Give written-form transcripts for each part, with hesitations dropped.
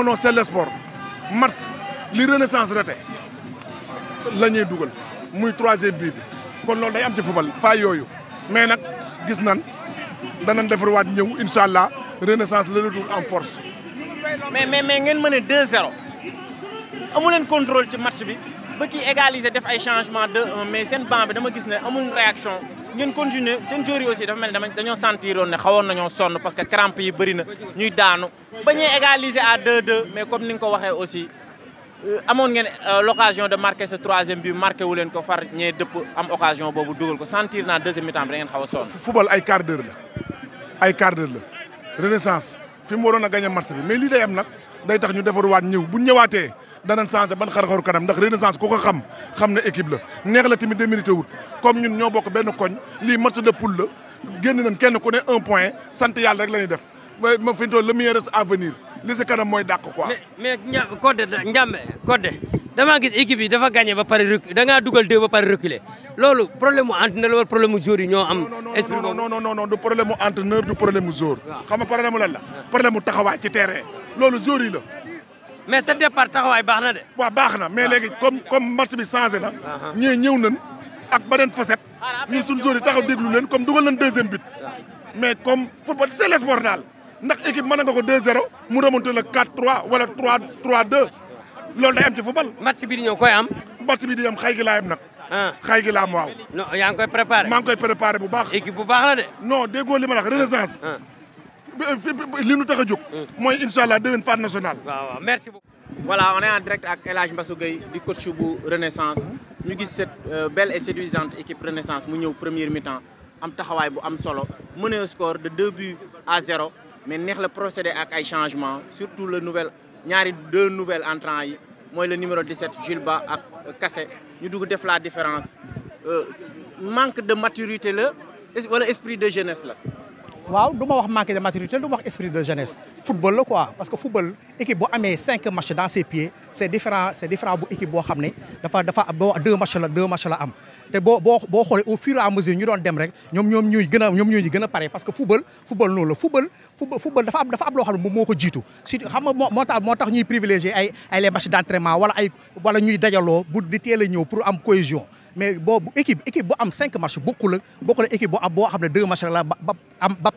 non c'est le sport match li Renaissance raté la ñuy dugal muy troisième bii bi kon loolu day am ci football faa yooyu mais nag gis nan danañ defarwaat ñëw incha allah Renaissance le retour en force. mais ngeen mën a 2-0 amu leen contrôle ci match bi ba kii égaliser def ay changement 2-1 mais seen banc bi dama gis ne amul réaction ngeen continuer seen joueurs yi aussi dafa mel ne dañoo sentiroon ne xawoon nañoo sonn parce que crampe yi bëri na ñuy daanu ba ñuy égaliser à 2-2 mais comme ni nga ko waxee aussi amoon ngeen l'occasion de marquer ce troisième but marqué wu leen ko far ñee dëpp am occasion boobu dugal ko sentir naa deuxième mi-temps bi da ngeen xaw a sonn. football ay quart d'heure la ay quart d'heure la Renaissance fi mu waroon a gagné match bi mais lii day am nag day tax ñu defaruwaat ñëw bu ñu ñëwaatee danañ changé ban xar-xaru kanam ndax Renaissance ku ko xam ne équipe la neex la tamit démérité wut comme ñun ñoo bokk benn koñ lii match de poule la génn nañ kenn ku ne 1 point sant yàlla rek la ñuy def ma fi ñu toll le meilleur reste à venir li si kanam mooy dàq quoi. mais Codé damaa gis équipe yi dafa gagné ba pare da ngaa dugal 2 ba pare reculer loolu problème mu entraîneur wala problème mu joueur yi ñoo am. esprit boobu non du problème mu entraîneur du problème mu joueur. xam nga problème mu lan la. problème mu taxawaay ci terrain loolu joueur yi la. mais sa départ taxawaay baax na de. waaw baax na mais léegi comme match bi changé na. ñii ñëw nañ ak beneen facette ñun suñu joueur yi taxaw déglu leen comme dugal nañ deuxième but mais comme football c'est le sport daal ndax équipe mën nga ko 2-0 mu remonté la 4-3 wala 3-2 loolu day am ci football. match bi di ñëw koy am. match bi di am xay gi laa am nag. xay gi laa am waaw. non yaa ngi koy préparé. maa ngi koy préparé bu baax. équipe bu baax la de. non déggoo li ma la wax Renaissance. li nu tax a jóg. mooy incha allah déwén phase nationale. waaw merci beaucoup. voilà on est en direct ak El Hadj Mbassou Gueye di coach bu Renaissance ñu gis cette belle et séduisante équipe Renaissance mu ñëw première mi-temps am taxawaay bu am solo mener au score de 2-0 mais neex la procéder ak ay changements surtout le ñaari 2 nouvelles entrants yi mooy le numéro 17 Jules Ba ak Kassé ñu dugg def la différence manque de maturité la wala esprit de jeunesse la. waaw du ma wax manque de maturité du ma wax esprit de jeunesse football la quoi parce que football équipe bu amee 5 matchs dans ses pieds c'est différent bu équipe boo xam ne dafa boo 2 matchs la am te boo xoolee au fur et à mesure ñu doon dem rek ñoom ñuy gën a pare parce que football noonu la football dafa am loo xam ne moom moo ko jiitu si xam nga moo tax ñuy privilégier ay les matchs d'entraînement wala ñuy dajaloo bu di teel a ñëw pour am cohésion mais boobu équipe bu am 5 matchs bokkul ak équipe boo xam ne 2 matchs la ba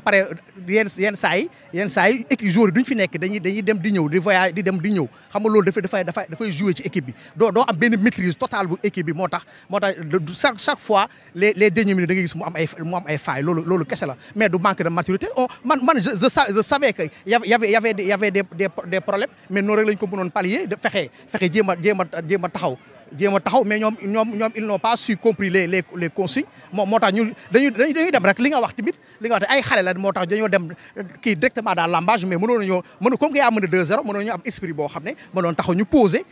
pare yenn saa yi équipe joueurs yi duñ fi nekk dañuy dem di ñëw di voyage di dem di ñëw xam nga loolu dafay jouer ci équipe bi doo am benn maîtrise totale bu équipe bi moo tax chaque fois les dernières minutes da ngay gis mu am ay failles loolu kese la mais du manque de maturité man je savais que y avait des problèmes mais noonu rek lañ ko mënoon pallier de fexe jéem a taxaw mais ñoom ils n'ont pas su compris les consignes moo tax ñu dañuy dem rek li nga wax tamit ay xale la moo tax dañoo dem kii directement dans l'embâche mais mënoon comme que yaa mën a 2-0 mënoon ñu am esprit boo xam ne mënoon taxaw ñu poser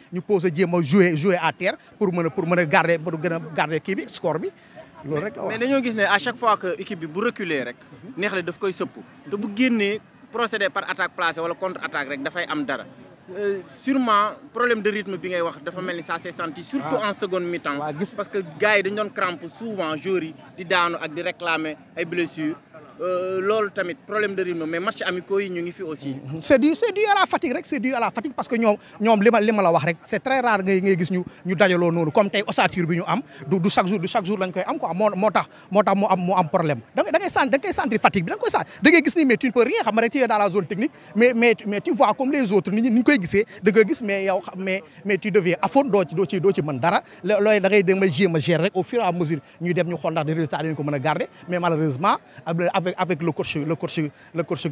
jéem a jouer à terre pour mën a garder kii bi score bi loolu rek. mais dañoo gis ne à chaque fois que équipe bi bu reculer rek neex la daf koy sëpp te bu génnee procéder par attaque placée wala contre attaque rek dafay am dara. Sûrement problème de rythme bi ngay wax dafa mel ni ça s'est senti surtout en seconde mi-temps parce que gars yi dañu doon crampe souvent joueurs yi di daanu ak di réclamer ay blessures loolu tamit problème de rythme mais match amicaux yi ñu ngi fi aussi. c'est dû à la fatigue rek c'est dû à la fatigue parce que ñoom li ma la wax rek c'est très rare ngay gis ñu dajaloo noonu comme tey ossature bi ñu am du chaque jour lañ koy am quoi moo tax mu am problème da ngay sentir fatigue bi da nga koy sentir da ngay gis ni mais tu ne peux rien xam rek tu es dans la zone technique mais tu vois comme les autres ni ñu koy gisee da nga gis mais yow mais tu deviens à fond doo ci mën dara looy da ngay jéem a gérer rek au fur et à mesure ñuy dem ñu xool ndax des résultats dañu ko mën a garder mais malheureusement avec le coach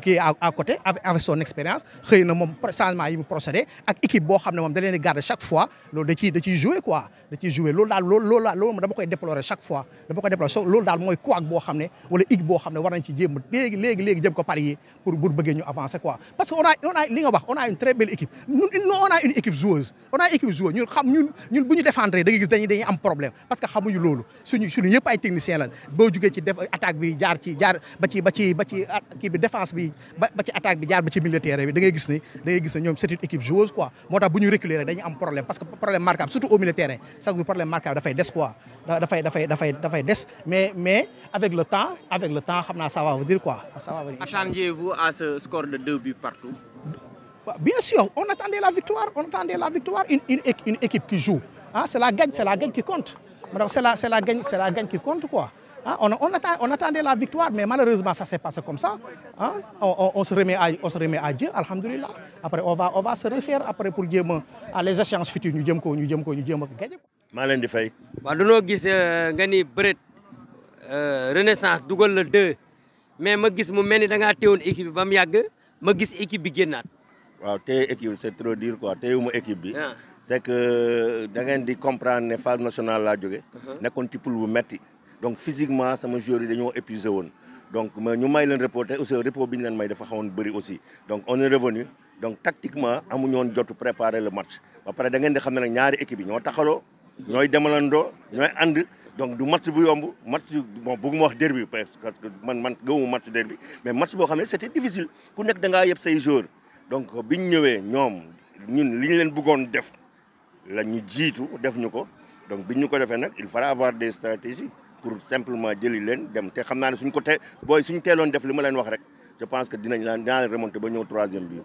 qui est à côté avec son expérience xëy na moom changement yi mu procédé ak équipe boo xam ne moom da leen di garder chaque fois loolu da ciy jouer quoi loolu dama koy déplorer chaque fois loolu daal mooy couac boo xam ne wala équipe boo xam ne war nañ ci jéem léegi jëm ko parier pour bëggee ñu avancer quoi parce que on a li nga wax on a une très belle équipe on a une équipe joueuse ñun bu ñu défendre da ngay gis dañuy am problème parce que xamuñu loolu suñu yëpp ay techniciens la boo jugee ci def attaque bi jaar ba ci kii bi défense bi ba ci attaque bi jaar ba ci milieu terrain bi da ngay gis ne ñoom c'est une équipe joueuse quoi moo tax bu ñu reculer rek dañuy am problème parce que problème marquable surtout au milieu terrain sax bi problème marquable dafay des quoi dafay des mais avec le temps xam naa ça va venir quoi ça va venir. Attendiez-vous à ce score de 2 buts partout? Bien sûr, on attendait la victoire. Une équipe qui joue. Hein, c'est la gagne qui compte. C'est la gagne qui compte, quoi. Hein, on attendait la victoire, mais malheureusement, ça s'est passé comme ça. Hein, on se remet à Dieu, alhamdoulilah. Après, on va se refaire après pour les échéances futures, nous gagner. maa leen di fay. waaw dañoo gis nga ni bëreet Renaissance dugal la 2 mais ma gis mu mel ni da ngaa teewoon équipe bi ba mu yàgg ma gis équipe bi génnaat. waaw téye équipe c'est trop dur quoi téyewuma équipe bi. c'est que da ngeen di comprendre ne phase nationale laa jóge nekkoon ci poule bu metti donc physiquement sama joueurs yi dañoo épuisé woon donc ñu may leen reporter aussi repos bi ñu leen may dafa xawoon bëri aussi donc on est revenu donc tactiquement amuñu woon jotu préparer le match ba pare da ngeen di xam ne nag ñaari équipe yi ñoo taxaloo ñooy demalandoo ñooy ànd donc du match bu yomb match bon bëgguma wax derby parce que man gëwuma match derby mais match boo xam ne c'était difficile ku nekk da ngaa yeb say joueurs donc biñ ñëwee ñoom ñun li ñu leen bëggoon def la ñu jiitu def ñu ko donc biñ ñu ko defee nag il faudra avoir des stratégies pour simplement jëli leen dem te xam naa ne suñ ko suñ teeloon def li ma leen wax rek je pense que dinaa leen remonter ba ñëw 3e bi.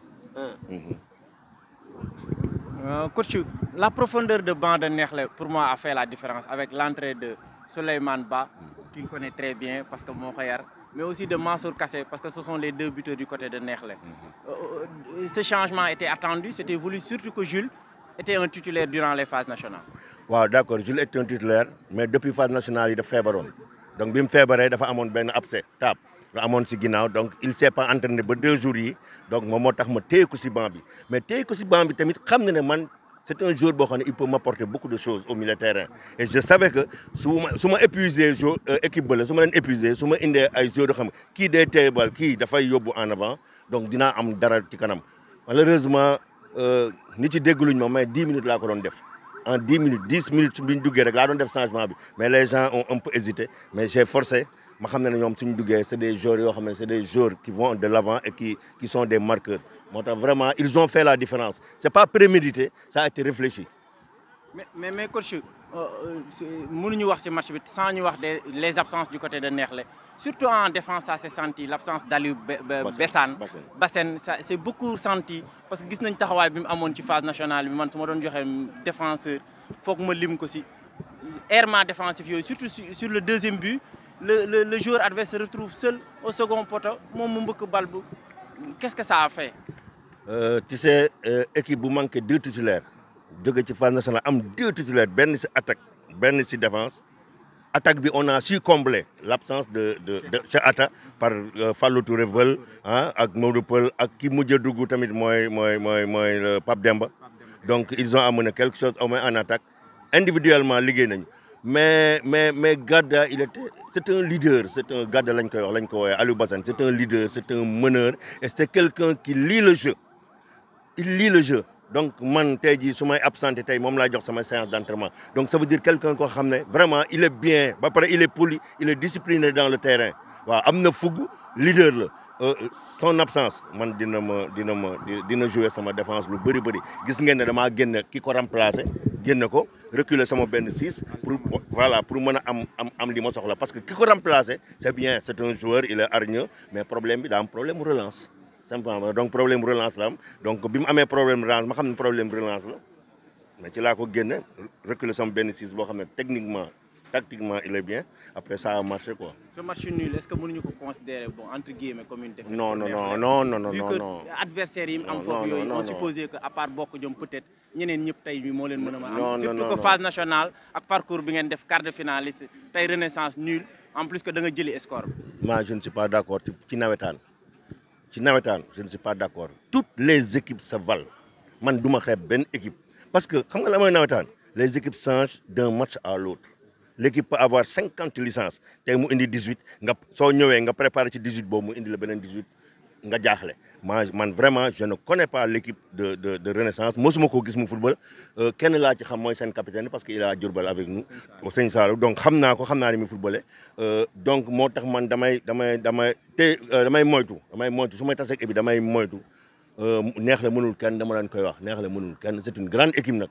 Coach, la profondeur de banc de Nekhle, pour moi, a fait la différence avec l'entrée de Souleymane Ba, tu connais très bien parce que mon frère, mais aussi de Mansour Kassé parce que ce sont les 2 buteurs du côté de Nekhle. Ce changement était attendu, c'était voulu, surtout que Jules était un titulaire durant les phases nationales. Waaw d'accord, Jules était un titulaire, mais depuis phase nationale, il a feebaroon. Donc bi mu feebaree dafa amoon benn abcès taab la amoon si ginnaaw donc il s'est pas entraîné ba 2 jours yi donc moom moo tax ma téye ko si banc bi mais téye ko si banc bi tamit xam na ne man c'est un joueur boo xam ne il peut m'apporter beaucoup de choses au milieu de terrain et je savais que su ma épuisé joueur équipe ba la su ma leen épuisé su ma indee ay joueurs yoo xam ne kii day téye bal kii dafay yóbbu en avant donc dinaa am dara ci kanam malheureusement nit ci dégluñ ma mais 10 minutes laa ko doon def en 10 minutes bi ñu duggee rek laa doon def changement bi mais les gens ont un peu hésité mais j'ai forcé ma xam ne ne ñoom suñu duggee c'est des joueurs yoo xam ne c'est des joueurs qui vont de l'avant et qui sont des marqueurs moo tax vraiment ils ont fait la différence c'est pas prémédité ça a été réfléchi. mais coach mënuñu wax ci match bi sans ñu wax les absences du côté de Nekhle surtout en défense ça s'est senti l'absence d'Aliou Bassène ça c'est beaucoup senti parce que gis nañ taxawaay bi mu amoon ci phase nationale bi man su ma doon joxe défenseur foog ma lim ko ci errement défensif yooyu surtout sur le 2e but le joueur adverse se retrouve seul au second poteau moom mu mbëkk bal bu qu'est-ce que ça a fait. Tu sais équipe bu manqué 2 titulaires jóge ci phase nationale am 2 titulaires benn ci attaque benn ci défense attaque bi on a su combler l'absence de Cheikh Atta par Fallou Touré Veul ak Maodo Peul ak ki mujj a dugg tamit mooy Pape Demba donc ils ont amené quelque chose au moins en attaque individuellement liggéey nañu mais Gadda c'est un leader c'est un Gadda lañ ko woowee Aliou Bassène c'est un leader c'est un meneur et c'est quelqu'un qui lit le jeu il lit le jeu donc man tey jii su may absenté tey moom laa jox sama séance d'entraînement donc ça veut dire quelqu'un koo xam ne vraiment il est bien ba pare il est poli il est discipliné dans le terrain waaw am na fougue leader la son absence man dina jouer sama défense lu bëri gis ngeen ne damaa génn ki ko remplacer génn ko reculer sama benn 6 pour mën a am li ma soxla parce que ki ko remplacer c'est bien c'est un joueur il est hargneux mais problème bi daa am problème relance simplement donc problème relance la am donc bi mu amee problème relance ma xam ne problème relance la mais ci laa ko génne reculer sama benn 6 boo xam ne techniquement tactiquement il est bien après ça a marché quoi. Ce match nul est-ce que mënuñu ko considérer bon entre guillemets comme une défaite? Non. Vu que adversaire yi am foofu yooyu on supposait que à part bokk jom peut-être ñeneen ñëpp tey moo leen mën a am surtout que phase nationale ak parcours bi ngeen def quart de finaliste tey Renaissance nul en plus que da nga jëli score bi. Moi je ne suis pas d'accord ci nawetaan je ne suis pas d'accord toutes les équipes se valent man du ma xeeb benn équipe parce que xam nga la mooy nawetaan les équipes changent d'un match à l'autre. L'équipe peut avoir 50 licences tey mu indi 18 nga soo ñëwee nga préparer ci 18 boobu mu indi la beneen 18 nga jaaxle man vraiment je ne connais pas l'équipe de Renaissance mosuma koo gis mu football kenn laa ci xam mooy seen capitaine parce que il a Diourbel avec nous au Sëñ Saalum donc xam naa ni mu footballé donc moo tax man damay moytu su may tase ak bi damay moytu Nekhle mënul kenn dama leen koy wax Nekhle mënul kenn c'est une grande équipe nag.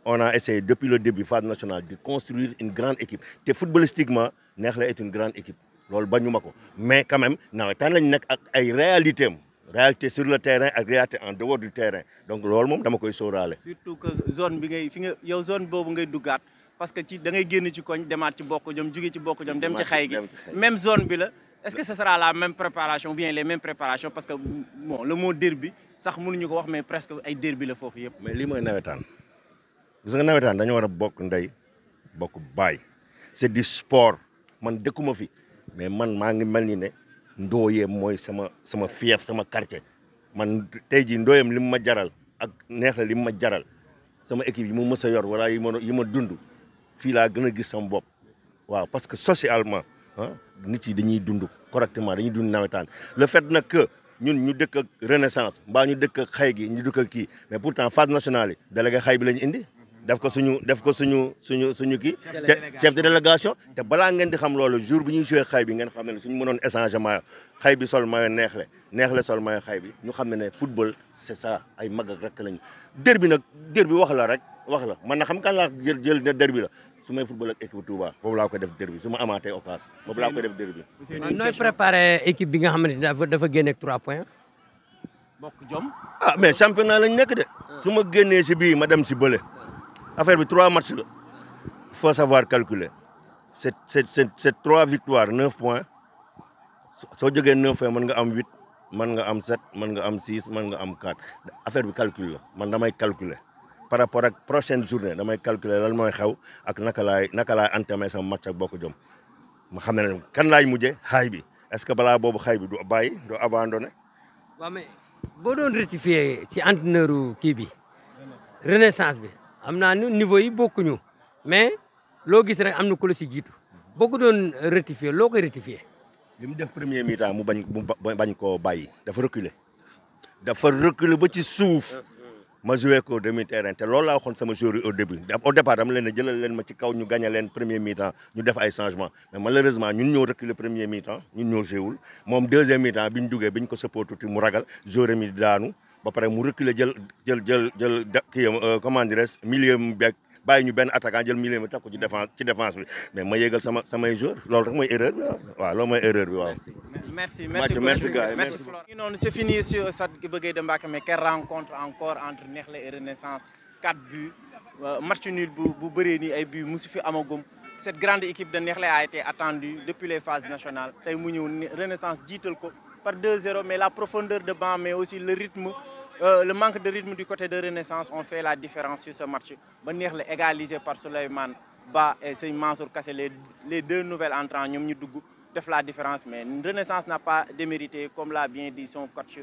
On a essayé depuis le début phase nationale de construire une grande équipe te footballistiquement Nekhle est une grande équipe loolu bañu ma ko mais quand même nawetaan lañ nekk ak ay réalités am réalité sur le terrain ak réalité en dehors du terrain donc loolu moom dama koy sóoraale. surtout que zone bi ngay fi nga yow zone boobu ngay duggaat parce que ci da ngay génn ci koñ demaat ci bokk jom jóge ci bokk jom dem ci xay gi même zone bi la est-ce que ce sera la même préparation ou bien les mêmes préparations parce que bon le mot derby sax mënuñu ko wax mais presque ay derby la foofu yëpp. mais lii mooy nawetaan gis nga nawetaan dañoo war a bokk ndey bokk baay c'est du sport man dëkkuma fi mais man maa ngi mel ni ne Ndoye mooy sama fief sama quartier man tey jii Ndoyem li mu ma jaral ak neex la li mu ma jaral sama équipe yi mu mës a yor wala yi ma dund fii laa gën a gis sama bopp waaw parce que socialement ah nit yi dañuy dund correctement dañuy dund nawetaan le fait nag que ñun ñu dëkk ak Renaissance mbaa ñu dëkk ak xay gi ñu dëkk ak kii mais pourtant phase nationale yi délégué xay bi la ñu indi def ko suñu kii te chef de délégation te balaa ngeen di xam loolu jour bi ñuy joué xay bi ngeen xam ne suñu mënoon échangement xay bi sol mayo neexle sol mayo xay bi ñu xam ne football c'est ça ay mag ak rek lañu derby nag derby wax la rek wax la man na xam kan laa jël ne derby la su may football ak équipe Touba boobu laa ko def derby su ma amaatee occasion boobu laa ko def derby. nooy préparé équipe bi nga xamante ni dafa génne ak 3 points. bokk jom. ah mais championnat lañ nekk de su ma génnee si bii ma dem si bële affaire bi 3 matchs la il faut savoir calculer c'est 3 victoires 9 points soo jógee 9 points mën nga am 8 mën nga am 7 mën nga am 6 mën nga am 4 affaire bi calcul la man damay calculer. par rapport ak prochaine journée damay calculer lan mooy xew ak naka laay entamer sama match ak bokk jom ma xam ne kan laay mujjee xaay bi est-ce que balaa boobu xaay bi du bàyyi du abandonné. waaw mais boo doon rectifier ci entraîneur kii bi Renaissance bi am naa ni niveau yi bokkuñu mais loo gis rek am na ku la si jiitu boo ko doon rectifier loo koy rectifier. li mu def premier mi-temps mu bañ koo bàyyi dafa reculer ba ci suuf. ma joué ko demi-terrain te loolu laa waxoon sama joueur yi au départ dama leen ne jëlal leen ma ci kaw ñu gagné leen premier mi-temps ñu def ay changement mais malheureusement ñun ñoo reculé premier mi-temps ñun ñoo joué wul moom deuxième mi-temps bi ñu duggee bi ñu ko sëppoo tuuti mu ragal joueur mi daanu ba pare mu reculé jël kii comment dirais milieu mu beeg bàyyi ñu benn attaquant jël milieu mi teg ko ci défense bi mais ma yéegal samay joueur loolu rek mooy erreur bi waaw loolu mooy erreur bi waaw. merci gars merci Florent. noonu c'est fini sur Stade Iba Guèye de Mbacké mais quelle rencontre encore entre Neexle et Renaissance 4 buts match nul bu bëree nii ay buts musu fi amagum cette grande équipe de Neexle a été attendue depuis les phases nationales tey mu ñëw Renaissance jiital ko par 2-0 mais la profondeur de banc mais aussi le rythme le manque de rythme du côté de Renaissance ont fait la différence sur ce match ba Neexle égalisé par Souleymane Ba et Sëñ Mansour Kassé les deux nouvelles entrants ñoom ñu dugg def la différence mais Renaissance n'a pas démérité comme l'a bien dit son coach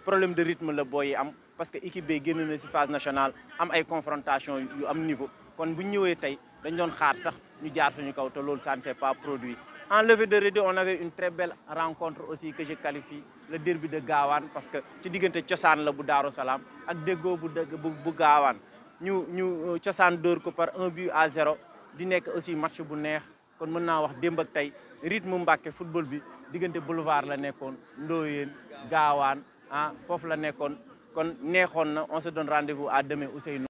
problème de rythme la booy am parce que équipe bi génn na ci phase nationale am ay confrontation yu am niveau kon bu ñu ñëwee tey dañ doon xaar sax ñu jaar suñu kaw te loolu ça ne s'est pas produit. En levée de rideau on avait une très belle rencontre aussi que je qualifie le derby de Gawane parce que ci diggante cosaan la bu Daaru Salaam ak déggoo bu Gawane ñu cosaan dóor ko par 1-0 di nekk aussi match bu neex kon mën naa wax démb ak tey rythme Mbacké football bi diggante boulevard la nekkoon Ndoyeen Gawane foofu la nekkoon kon neexoon na on se donne rendez-vous à demain Ousseynou.